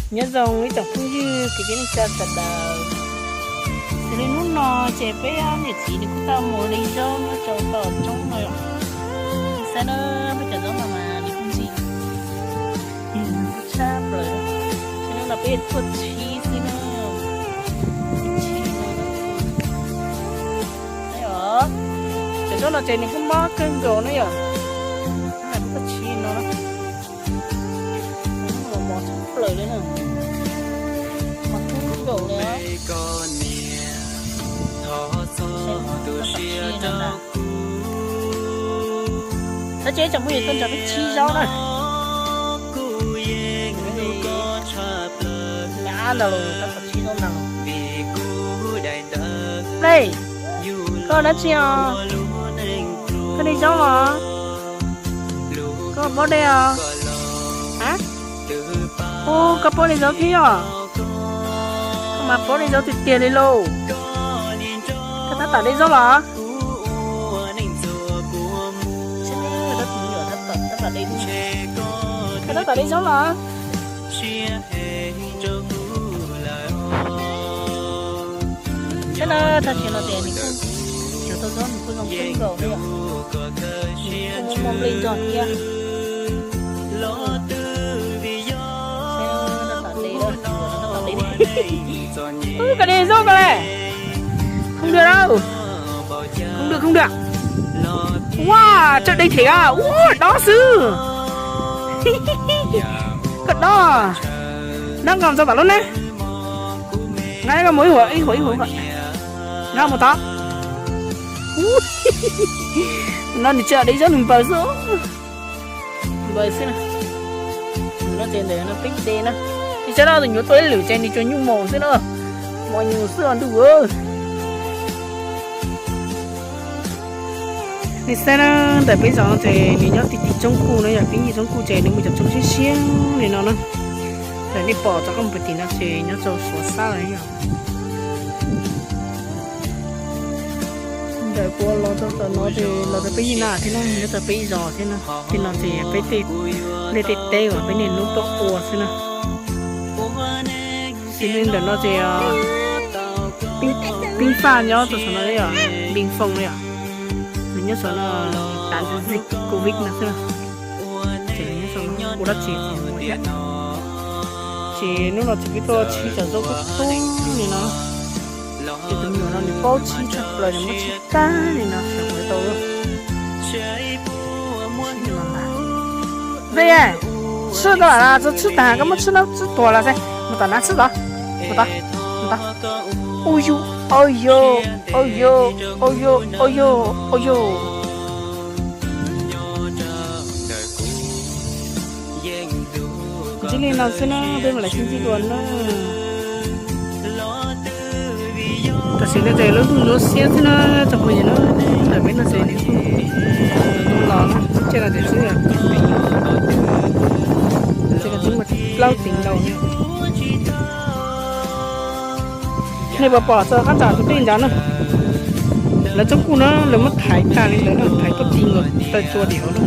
Nyob zoo ib tsoom phooj ywg kwv tij neej tsa sawv daws. Xws li hnub no ces peb niam txiv nws kuj tau mus de zaub nyob rau tom roob no yom. Saib na, peb cov zaub no mas nws kuj ntxim tshaj plaws. Saib hnub no peb tuaj txhib xwb na. Txhib no. Saib os, cov zaub no ces nws kuj mob kawg nkaus na yom. Tuaj txhib no na. Mos mos tshaj plaws li na. Mos kawg nkaus li. Thov caw ib tsoom phooj ywg tuaj nrog peb txhib zaub na. Nyab ntag los, tab tom txhib zaub ntag los. Plej, koj dab tsi os? Koj de zaub los? Koj paub de os? Ub, koj paub de zaub thiab os? Koj mas paub de zaub tiag tiag li lauj. Koj tab tom de zaub los? Koj tab tom de zaub los? Saib na, tag kis no ces nws kuj, cov tau zaub nws kuj zoo kawg nkaus li. Nws kuj muaj nplej nrog thiab. Tab tom de, tab tom de. Koj de zaub koj le. Không được đâu. Không được, không được. Ua, tsawg de thiab a, ua dob xwb. Koj dob, dob nqa mus txog tom lub na. Nqa mus ib huam, ib huam, ib huam, nqa mus tod. No nws tsis de zaub, nws npaws xwb. Npaws xwb na. No ces ntawm no peb de na. Ib tsam no tus nyuam tuaj ib lwm ces nws tsuas nyuj mos xwb na. Mos nyuj xwb os ntuj. Nej saib na, ntawm peb zos no ces nws nyob tim tim roob kuj na yom, peb nyob roob kuj ces nws muaj cov roob siab siab li no na. Ntawm nej pom rov qab mus pem tim no ces nyob rau Suav Xab lawm yom. Ntawm kuv los rau tom no ces los rau peb ib na thiab na, nyob rau peb ib zos thiab na. Tej no ces peb tej liaj tej teb uas peb niaj hnub tuaj ua xwb na. Ces li ntawm no ces pib faj nyob rau saum no yom, npee foom no yom. Nws nyob saum no, tav ntawd zim covid no xwb na. Ces nws nyob saum no ua dab tsi thiab. Ces hnub no ces peb tuaj txhib cov zaub kub tub li no. Ces tus me nyuam no nws paub txhib tshaj plaws, nws muab txhib tag li no xyov puas tau. Ve, txhib tau lawm, txhib tag koj muab txhib no txhib tuag lawm xwb. Mus tom nav txhib tod, mus tod, mus tod. Ua yus, ua yus, ua yus, ua yus, ua yus, ua yus. Ntsib li no xwb na, peb mam li sib ntsib dua na. Tam sim no ces lub ntuj ntsuab xiab xwb na, tsoom phooj ywg na. Ntawm peb no ces nws kuj los na, tsheb no ces xwb, tsheb no twb muaj plaub teev ntau. Nej puas pom txog qab nram tus dej nrad na? Lawv txob kuj na, lawv muab thaiv tag li ntawd na, thaiv tuaj ti nkaus taw tsua diam na.